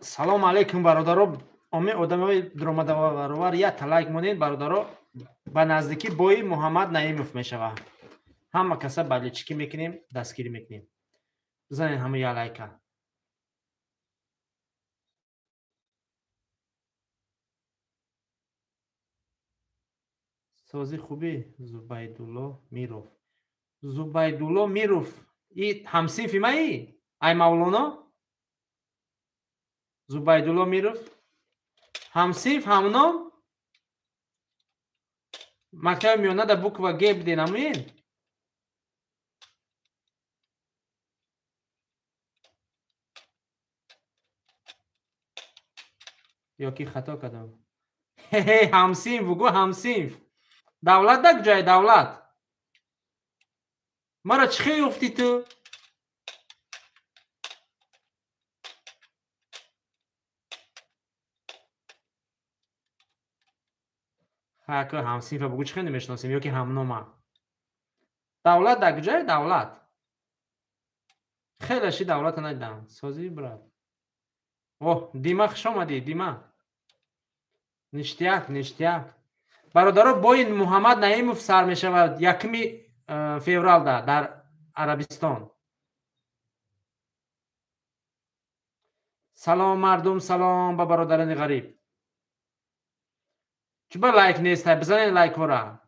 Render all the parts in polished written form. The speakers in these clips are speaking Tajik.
Салом алейкум, бародаро. Оми одамои дуромадаваровар якта лайк монед, бародаро. Ба наздикӣ бои Муҳаммад Наимов мешавад. Ҳама каса баличкӣ мекунем, дастгирӣ мекунем. Бизанед ҳама я лайка. Сози хуби Зубайдулло Миров. Зубайдулло Миров и ҳамсинфи маи? Ай Мавлоно? Зубайдулло Миров ҳамсинф, ҳамном, мактаби миёна дар буква Г биден, ҳамин? Ё ки хато кардам? Хе, ҳамсинф, бугӯ ҳамсинф. Давлат дар куҷое, давлат? Маро чӣ хел ёфтӣ ту? Ҳака ҳамсинфа бугӯ, чӣ хел намешиносем ё ки ҳамнома? Давлат дар куҷое, давлат? Хеле ши давлата надидам. Созӣ, брат. Оҳ, Дима, хуш омадӣ, Дима. Ништяк, ништяк. Бародаро, бои Муҳаммад Наимов сар мешавад 1 февралда дар Арабистон. Салом, мардум, салом ба бародарони ғариб. Чӣ ба лайк нестай? Бизанед лайкҳоро.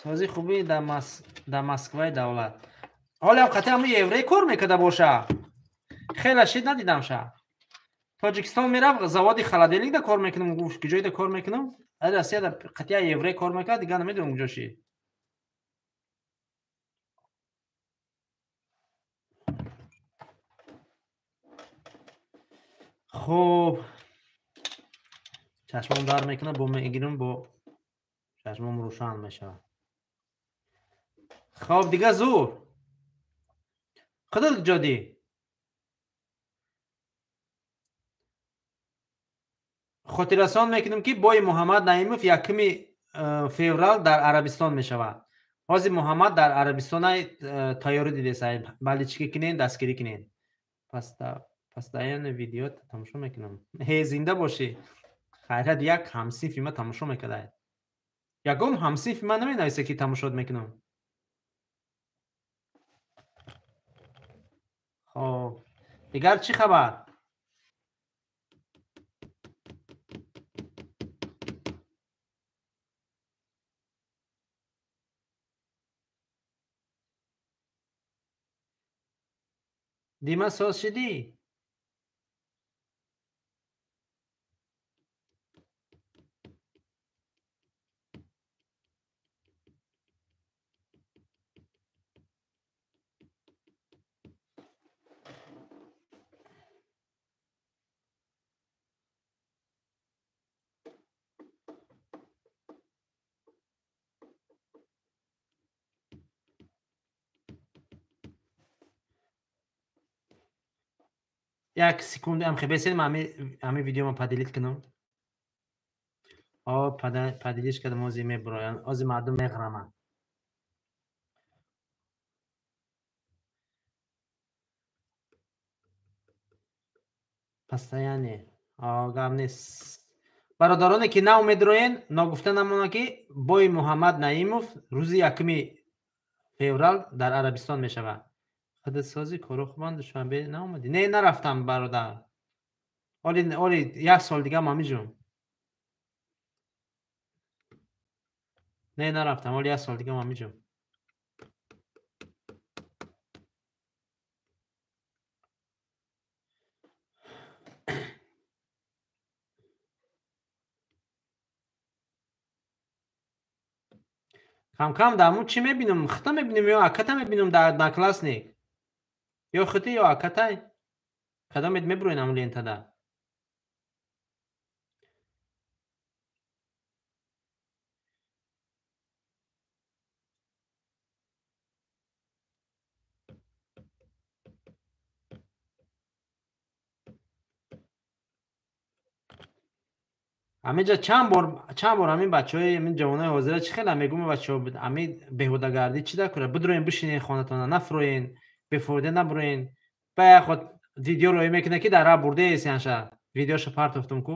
Сози хубӣ дар Москваи давлат. Ҳолиам қатъи ҳамун еврей кор мекарда боша. Хеле шид надидамша. Тоҷикистон мерафт, заводи холодильникда кор мекунам, гуфт, куҷоида кор мекунам? Россияда қатъи еврей кор мекард, дигар намедонам куҷо шид. Хуб, чашмом дар мекунад, бо мегирам, бо чашмом рӯшан мешавад. Хоб, дига зур. Худат куҷо дӣ? Хотиррасон мекунем, ки бои Муҳаммад Наимов 1 феврал дар Арабистон мешавад. Ҳозир Муҳаммад дар Арабистона тайёрӣ дидеса. Баличкӣ кунен, дастгирӣ кунен. Пастаяни видео тамошо мекунам. Ҳе, зинда бошӣ. Хайрат, як ҳамсинфи ма тамошо мекарда. Ягон ҳамсинфи ман наменависа, ки тамошот мекунам. Хоб, дигар чӣ хабар? Дима, соз шидӣ? Як секунда ам хебесен, ма ами видеома поделить кунам. О, поделить кардам, ози мебуроян, ози мардум меғраманд. Постоянно. О, гап нест. Бародароне ки нав медроен, ногуфта намонад, ки бои Муҳаммад Наимов рӯзи 1 феврал дар Арабистон мешавад. Худсозӣ, коро хубанд, Душанбе наомадӣ? Не, нарафтам, бародар. Оли як сол дига мамиҷон. Не, нарафтам, оли як сол дига мамиҷон. Камкам дар мо чӣ мебинам? Хита мебинам ё аката мебинам дар Одноклассник? Ё хити, ё акатай? Кадомет мебуроен ҳамун лентада? Ҳаминҷа чанд бор ҳамин бачаҳои ҳамин ҷавонои ҳозира чӣ хела мегӯм, бачаҳо ҳамин беҳудагардӣ чӣ дакора? Бидроен, бишинен хонатона, нафроен, бефоида наброен. Ба як ход видео роӣ мекунад, ки дар ра бурдаес янша. Видеоша партофтум ку.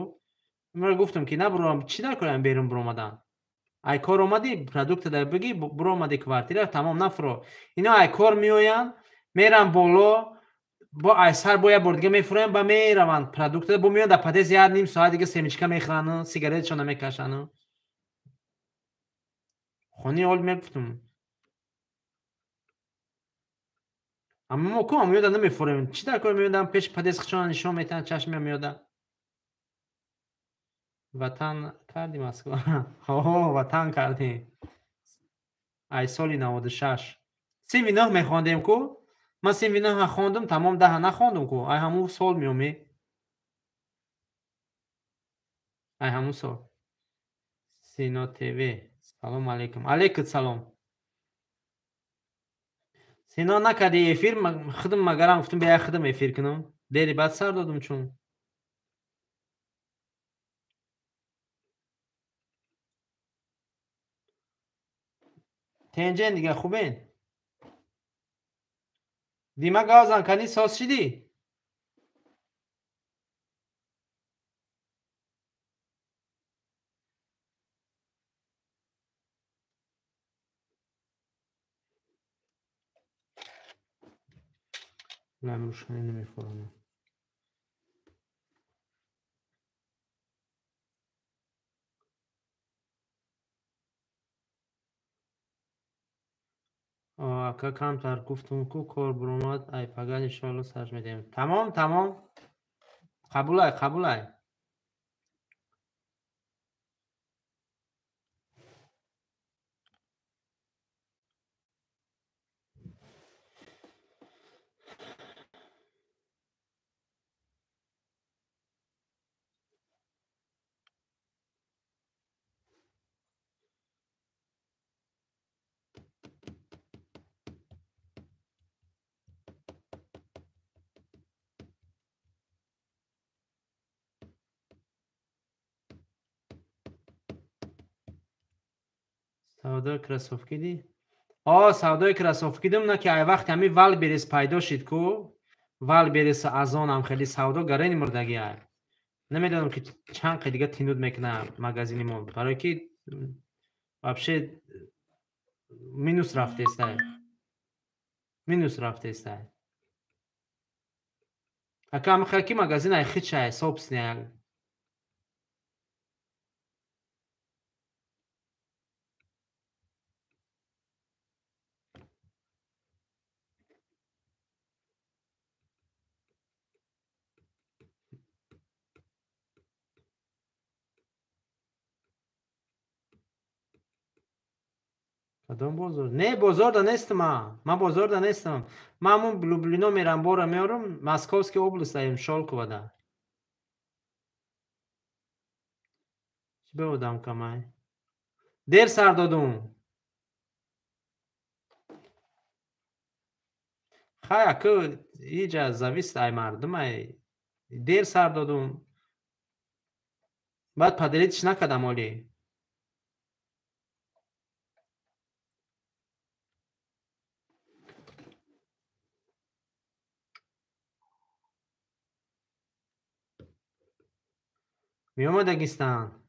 Ман гуфтам, ки набурам, чӣ дакорам берун буромадан? Ай кор омадӣ, продукта дар бигӣ, буромадӣ квартира, тамом, нафро. Ино ай кор меоянд, меран боло, бо ай сар бо як бор дига мефурӯянд, ба мераванд продукта, бо меоянд дар подъезд як ним соат дига семечка мехӯрану сигареташона мекашану. Хони ол мегуфтум. Аммо мо ку меода намефурӯем. Чӣ дар кор меодан пеш подъезд хичона нишон метаҳанд, чашмия меода. Ватан кардӣ Москва? Ҳо, ватан кардем. Ай соли 96. Синфи 9 мехондем ку? Ман синфи 9 хондум, тамом 10 нахондум ку. Ай ҳамун сол меомӣ. Ай ҳамун сол. Сино ТВ. Салом алейкум. Алейкум салом. Сино накарди эфир, худам магарам гуфтум бия худам эфир кунам. Дери баъд сар додум чун. Тенҷен дига хубен? Дима гавзан кани соз шидӣ? Рӯшанӣ намефурам. Ака камтар гуфтум ку кор буромад, ай паган иншоалло сарш медиҳем. Тамом, тамом. Қабулай, қабулай. Савдои кроссовки дӣ? О, савдои кроссовки дим, на ки ай вақти ҳамин Валберес пайдо шид ку, Валберес Азонам хеле савдо гарени мурдагӣ ай. Намедонам ки чанд қи дига тинуд мекуна магазини мо, барое ки вообще минус рафтестай. Минус рафтестай. Ака ҳамин ки магазин ай хичай, собственный. Кадом бозор? Не, бозорда нестам ман. Ман бозорда нестам. Ман ҳамун Люблино мерам, бора меорам, Московский область аем, Шолковада. Чӣ беодам камай? Дер сар додум. Хай, аку иҷа завист ай мардум ай. Дер сар додум. Баъд поделитиш накардам оли. Меомадагистан.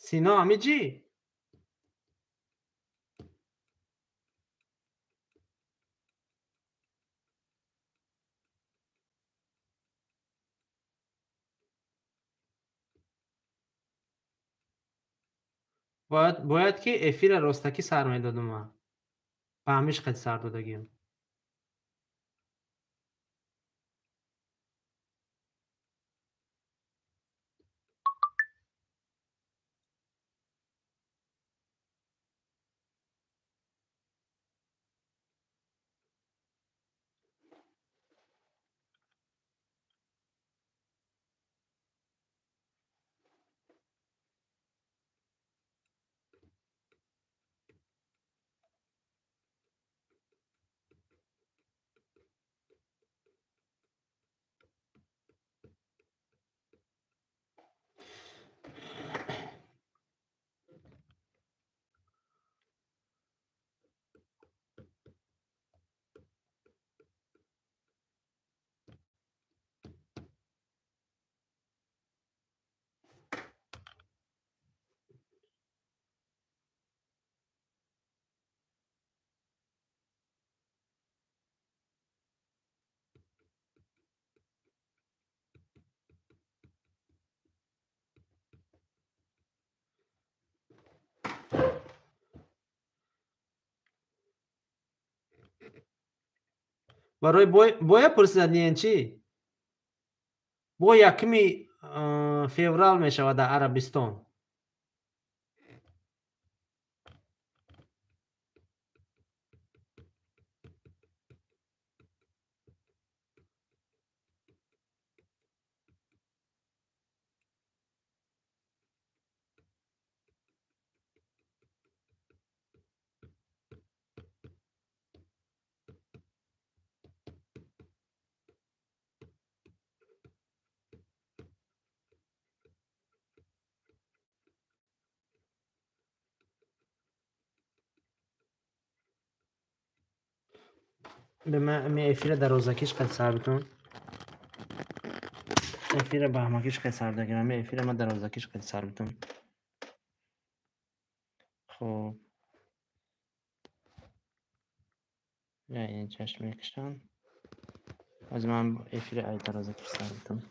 Сино ами чӣ? Бояд ки эфира ростакӣ сар медодум ман. Ба ҳамиш қад сар додагиам. Барои боя пурсидад ниен чӣ? Бо 1 феврал мешавад дар Арабистон. Ми эфира дарозакиш қад сар битун. Эфира баҳмакиш қад сар дагирам. Ми эфира ма дарозакиш қад сар битун. Хоб. Я ин чашм мекушам. Аз ман эфира ай дарозакиш сар битун.